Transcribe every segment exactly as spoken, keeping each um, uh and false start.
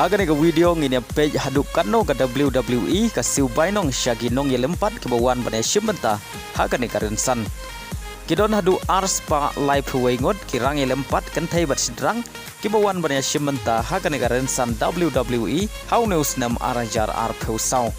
Ha kane ka video ngin ïa peit haduh katno ka W W E ka siew bainong sha ki nongïalympat kiba wan ban ïashim bynta ha kane ka rynsan. Ki don haduh ar spah laiphew wei ngut ki rangïalympat kynthei bad shynrang kiba wan ban ïashim bynta ha kane ka rynsan W W E ha une u snem ar hajar arphew saw.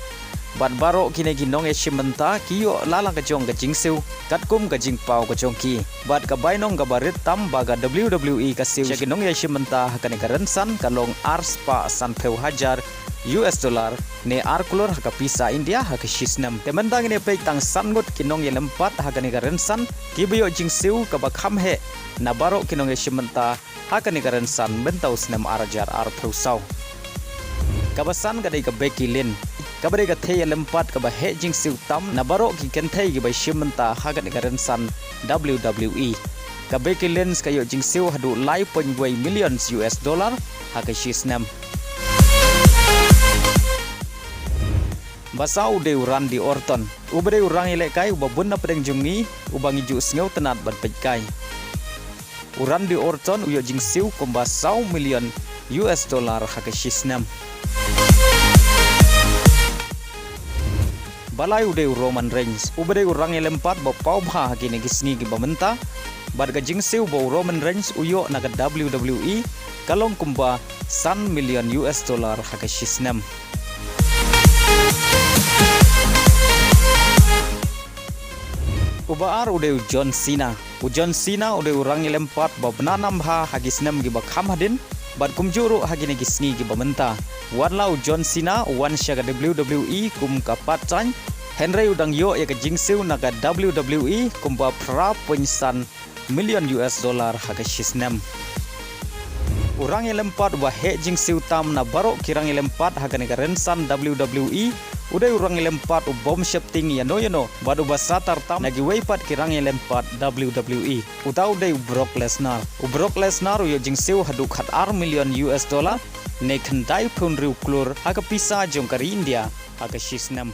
Bad baroh kine ki nongïashim bynta ki ïoh la la ka jong ka jingsiew katkum ka jingpaw ka jong ki. Bad ka bainong kaba rit tam ba ka W W E ka siew sha ki nongïashim bynta ha kane ka rynsan ka long ar spah sanphew hajar U S dollar, ne ar klur ha ka pisa India ha ka shi snem. Te mynta ngin ïa peit tang san ngut ki nongïalympat ha kane ka rynsan kiba ïoh jingsiew kaba kham heh na baroh ki nongïashim bynta ha kane ka rynsan mynta u snem ar hajar arphew saw. Kaba san ka dei ka Becky Lynch, kaba dei ka thei ïalympat kaba heh jingsiew tam na baroh ki kynthei kiba shim bynta ha kane ka rynsan W W E. Ka Becky Lynch ka ïoh jingsiew haduh lai point wei million U S dollar ha ka shi snem. Ba saw u dei u Randy Orton, uba dei u rangïalehkai uba bun na pdeng jong ngi, uba ngi ju sngewtynnad ban peitkai. U Randy Orton u ïoh jingsiew kumba saw million U S dollar ha ka shi snem. Ba lai u dei u Roman Reigns, uba dei u rangïalympat ba paw bha ha kine ki sngi kiba mynta. Bad ka jingsiew ba u Roman Reigns u ïoh na ka W W E ka long kumba san million U S dollar ha ka shi snem. Uba ar u dei u John Cena. U John Cena u dei u rangïalympat ba bna nam bha ha ki snem kiba kham hadien, bad kumjuh ruh ha kine ki sngi kiba mynta. Wat la u John Cena u wan sha ka W W E kum ka part time, hynrei u dang ïoh ïa ka jingsiew na ka W W E kumba phra point san million U S dollar ha ka shi snem. U rangïalympat uba heh jingsiew tam na baroh ki rangïalympat ha kane ka rynsan W W E u dei u rangïalympat u bym sheptieng ïano ïano bad uba satar tam na kiwei pat ki rangïalympat W W E. Uta u dei u Brock Lesnar. U Brock Lesnar u ïoh jingsiew haduh khatar million U S dollar, ne khyndai phew hynriew klur ha ka pisa jong ka ri India ha ka shi snem.